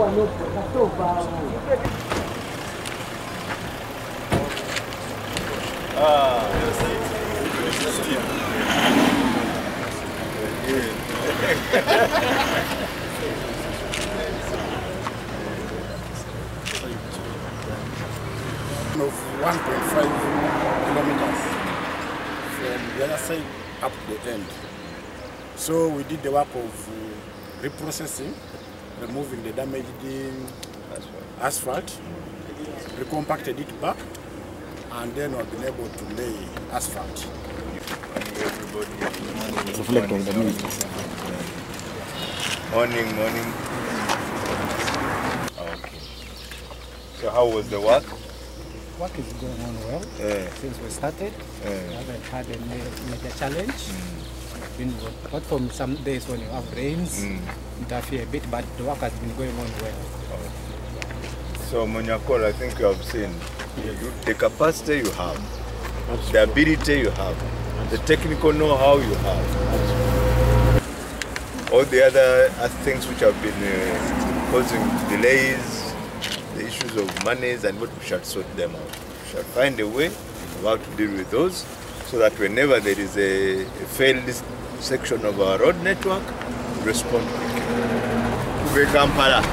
Of 1.5 kilometers from the other side up to the end. So we did the work of reprocessing, removing the damaged asphalt, recompacted it back, and then we've been able to lay asphalt. Morning, morning. Okay. So how was the work? Work is going on well. Since we started. We haven't had a major challenge. Been, apart from some days when you have rains, interfere a bit, but the work has been going on well. Oh. So Munyakol, I think you have seen the capacity you have, the ability you have, the technical know-how you have. All the other things which have been causing delays, the issues of monies and what, we shall sort them out. We shall find a way of how to deal with those so that whenever there is a failed section of our road network, we respond quickly. Kuve Kampala,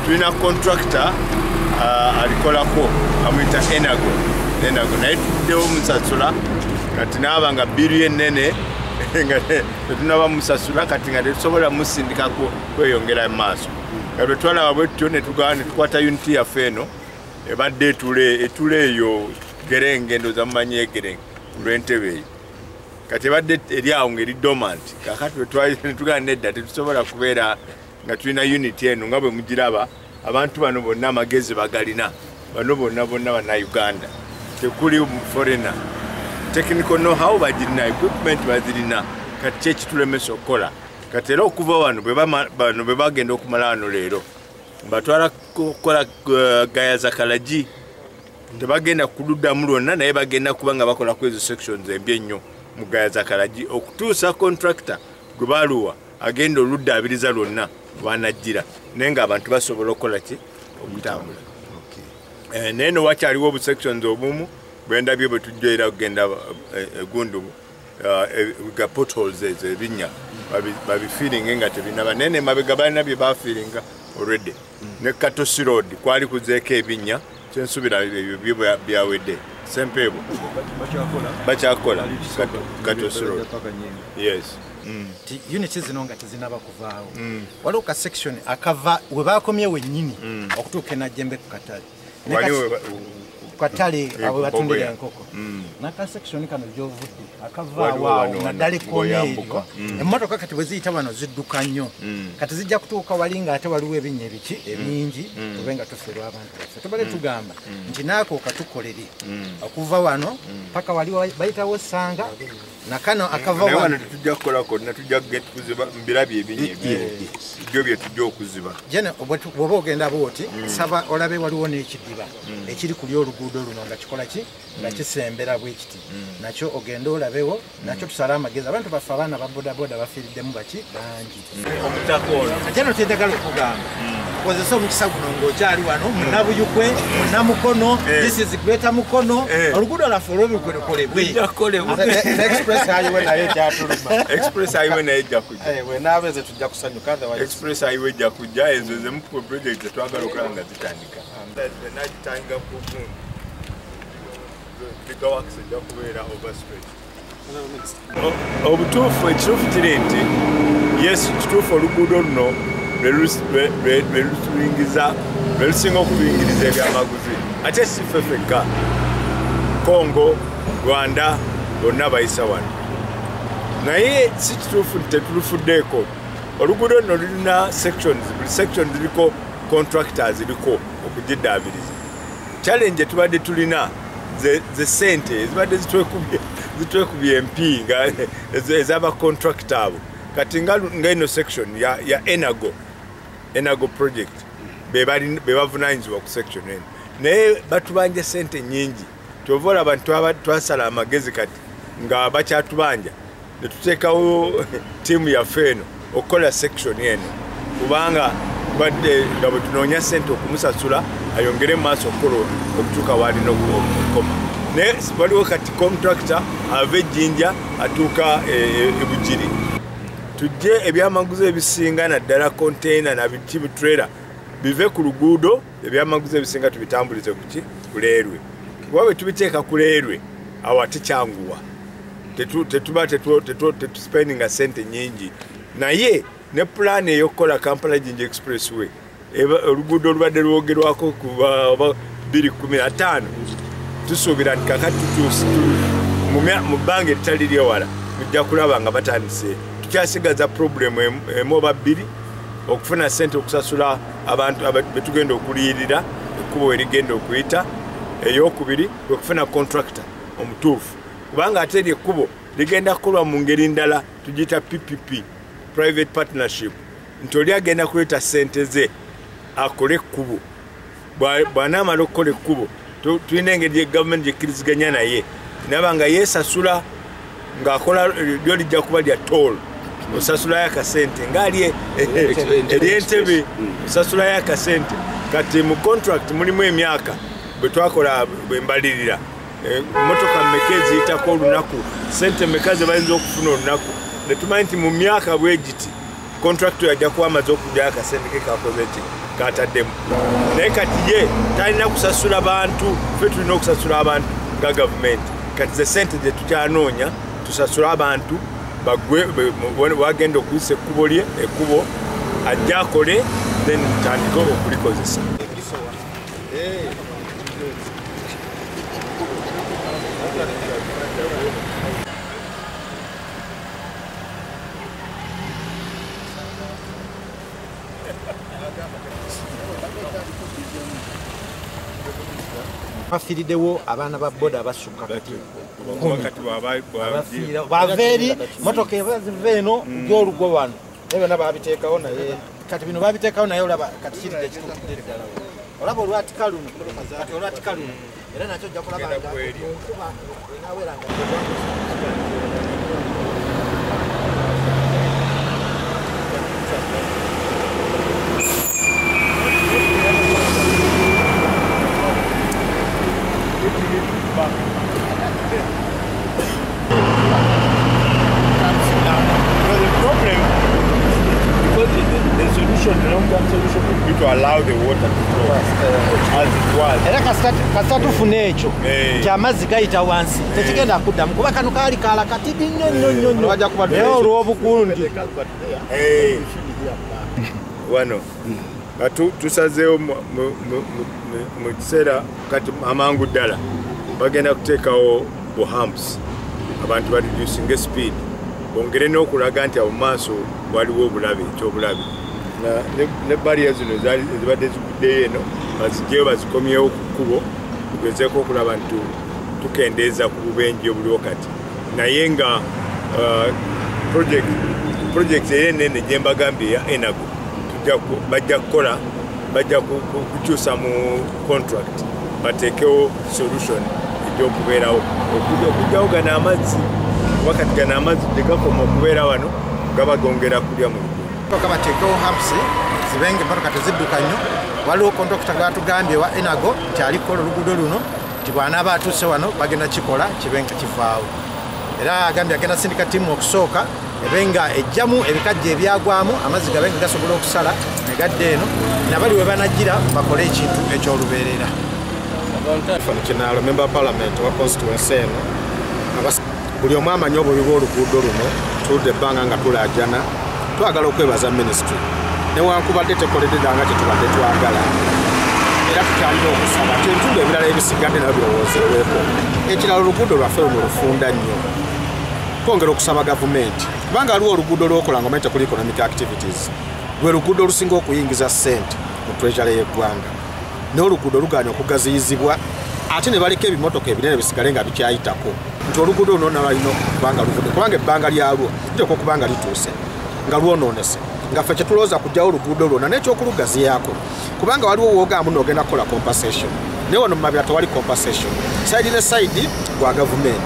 tulina contractor alikolako amuyita Enago. Enago naye tuddewo musasula kati naaba nga bbiru ennene nga tetunaba musasula kati nga tetusobola musindika kweyongera mu maaso. Kati twalaba bwe tutyo ne tugaana ne tukwata unity yaffe eno ebadde etula eyo Gerenge, ndowooza mumanyi Egerenge olw'entebe eyo. Kati ebadde eri awo ng'eri dormant. Kaakati bwe ne tugaana nedda tetusobola kubeera nga tulina unity eno nga bwe mugiraba. Abantu bano bonna amagezi bagalina, bano bonna bonna bannayuganda, tekuli foreigner. Technical know-how bagirina, equipment bazirina, kati ki ekitulemesa okukola? Kati era okuva wano bano bwe bagenda okumala wano leero mbatwala kukola Gayaza Kalagi, tebagenda kuluddamu lwonna naye bagenda kuba nga bakola ku ezo sections embi ennyo mu Gayaza Kalagi okutuusa contractor gwe baluwa agenda oluddaabiriza lwonna lwanajjira, naye ng'abantu basobola okukola ki? Okutambula. Naye no wakyaliwo obusections obumu bwendabye bwe tujja era okugenda egundu ga potholes ezo ebinnya babifiiringe nga tebinaba, naye nemabega balina bye bafiiringa already. Ne Katosi Road kwali kuzeeko ebinnya, kyensuubira ebyo byawedde. Sempeebo bakyakola Katosi Road. Yes. Units zino nga tezinaba kuvaawo. Waliwo ka section akava we bakomye wennyini okutuuka e Najjembe ku katale. Katale abo batundira enkoko. N'aka section kano gy'ovudde akava awo naddala ekkoona eryo. Emmotoka kati bwe ziyita wano zidduka nnyo. Kati zijja kutuuka wali ng'ate waliwo ebinnya ebiki ebingi tube nga tufiirwa abantu baffe. Tubadde tugamba nti naako katukolere okuva wano paka wali bayitawo Ssanga nakano akava wano tujja kukola konna, tujja kuziba mbirabye ebinnya ebyo bye tujja okuziba. Jene bw'oba ogenda bw'oti saba olabe waliwo n'ekidiba ekiri kuli oluguudo luno nga kikola ki nga kisembera bwe kiti, nakyo ogenda olabewo nakyo tusale amagezi. Abantu baffe abaana ba bodaboda bafiiriddemu baki bangi. Ate kyenjagala okugamba, kozesa omukisa guno ng'okyali wano Munnabuyukwe, Munnamukono, this is Greater Mukono, oluguudo lwaffe olw'ebigere lukolebwe. Express highway naye ekyatuluma. Express highway naye ejja kujja. Bwenaabeze tujja kusanyuka otherwise. Express highway ejja kujja, ezo zemu ku project zetwagala okulaba nga zitandika. Nagitandika ku gundi. Bigger works ejja kubeera overstretched. Obutuufu ekituufu kiri nti yes, kituufu oluguudo luno lwe lutuyingiza, lwe lusinga okutuyingiriza ebyamaguzi. Ate si ffe ffekka, Congo, Rwanda bonna bayisa wano. Naye si kituufu nti tetulufuddeeko. Oluguudo luno lulina sections, buli section liriko contractors ziriko okugiddaabiriza. Challenge tubadde tulina ze sente ezibadde zitwekubye empi nga ez'aba contractor abo. Kati nga eno section ya Enago, Enago project be bavunaanyizibwa ku section eno, naye batubanja sente nnyingi. Kyova olaba nti twasala amagezi kati nga bakyatubanja ne tuteekawo ttiimu yaffe eno okukola section eno, kubanga Tubadde nga bwe tunoonya ssente okumusasula ayongere mu maaso okukola okutuuka w'alina okukoma. Naye waliwo kati contractor ava ejjinja atuuka e Bugiri. Tujje ebyamaguzi ebisinga naddala container na biki bitrailer bive ku luguudo, ebyamaguzi ebisinga tubitambulize kuki ku railway. Kuba bwe tubiteeka ku railway awo ate kyanguwa, tetuba tetuspendinga sente nyingi. Naye ne pulaani ey'okukola Kampala Jinja Expressway, oluguudo olubadde lwogerwako kuba 2015, tusuubira nti kakati mu bbanga eritali lyewala mujja kulaba nga batandise. Tukyasigaza problem emu oba bbiri okufuna sente okusasula abantu betugenda okuliyirira ekkubo erigenda okuyita. Eyokubiri kwekufuna contractor omutuufu, kubanga ate eri ekkubo ligenda kukolwa mu ngeri ndala, tugiyita PPP, private partnership, nti oli agenda kuleeta sente ze akole ekkubo. Bw'anaamala okukola ekkubo, tulina engeri gavumenti gyekkiriziganya naye naba nga yeesasula ng'akola lyo lijja kuba lya toll, osasulayo akasente ngaali ery'Entebe, osasulayo akasente. Kati mu contract mulimu emyaka bwe twakola bwembalirira, motoka mmeka eziyitako olunaku, sente mmeka ze bayinza okufuna olunaku, ne tumanyi nti mu myaka bwe giti contract yajja kuba amaze okugyayo akasente ke kakoze ki kataddemu. Naye kati ye talina kusasula bantu, ffe tulina okusasula abantu nga gavumenti. Kati ze sente ze tukyanoonya tusasule abantu bagwe wagenda okuyisa ekkubo lye, ekkubo ajja akole, then tutandike okulikozesa. Bafiiriddewo abaana ba boda abasukka kati bava eri motoka eba ziva eno gy'olugo wano, naye byonna babiteekawo. Naye kati bino babiteekawo, naye olaba kati kiridde kituukidde ddala. Olaba olwatika luno, kati olwatika luno era nakyo ojja kulaba nga nkuba enaawera nga. Because the problem, because the solution, the long-term solution would be to allow the water to flow as it was. Era kasita tufuna ekyo nti amazzi gayita wansi, tekigenda kuddamu, kuba kano kaali kaala katidi nnyo nnyo nnyo nnyo, naye olw'obugundi. Wano tusazeewo mu kiseera kati amangu ddala bagenda kuteekawo bu humps, abantu bareducinge speed, bongere n'okulaga nti awo maaso waliwo obulabe, ekyobulabe. Ne barrier zino ezibadde ziguddeyo eno bazigyeyo bazikomyewo ku kkubo, tugezeeko okulaba nti tukendeeza ku bubenje obuliwo kati. Naye nga project era enene gye mbagambye eya Enago, bajja kukola, bajja kukyusa mu contract bateekewo solution egy'okubeerawo okugyawo gano amazzi, kuba kati gano amazzi tegakoma okubeera wano, gaba gongera kulya mu luguudo. Motoka bateekewo humps zibenga emmotoka tezidduka nnyo. Waliwo kontrakita gwatugambye wa Enago nti ali kukola oluguudo luno, nti bw'anaaba atuuse wano bagenda kikola kibe nga kivaawo. Era agambye agenda sindika ttiimu okusooka ebe nga ejjamu ebikajjo ebyagwamu amazzi gabe nga gasobola okusala ne gadda eno, nabali we banajjira bakole ekintu eky'olubeerera. Kinalo, member of parliament wa constituency eno, buli omu amanyi obubi bw'oluguudo luno. Tuludde ebbanga nga tulaajana. Twagala okwebaza ministry, newankubadde tekoledde ddala nga kyetubadde twagala, era tukyalina okusaba nti ebitundu ebirala ebisigadde nabyo birowoozebweko. Ekirala, oluguudo lwaffe luno lufunda nnyo. Twongera okusaba gavumenti, kubanga waliwo oluguudo lwokola nga omanyi tekuli economic activities, lwe luguudo olusinga okuyingiza ssente mu treasury y'eggwanga, naye oluguudo lugaanye okugaziyizibwa ate ne baleka ebimotoka ebinene bisigale nga bikyayitako, nti oluguudo luno nalwalina okubanga luvudde, kubanga ebbanga lyalwo liteekwa okuba nga lituuse nga lwonoonese, nga ffe kyetulowooza kugyawo oluguudo lwonna n'ekyokulugaziyaako, kubanga waliwo woogamba nno ogenda kukola compensation, naye wano mu Mabira tewali compensation, side ne side gwa gavumenti.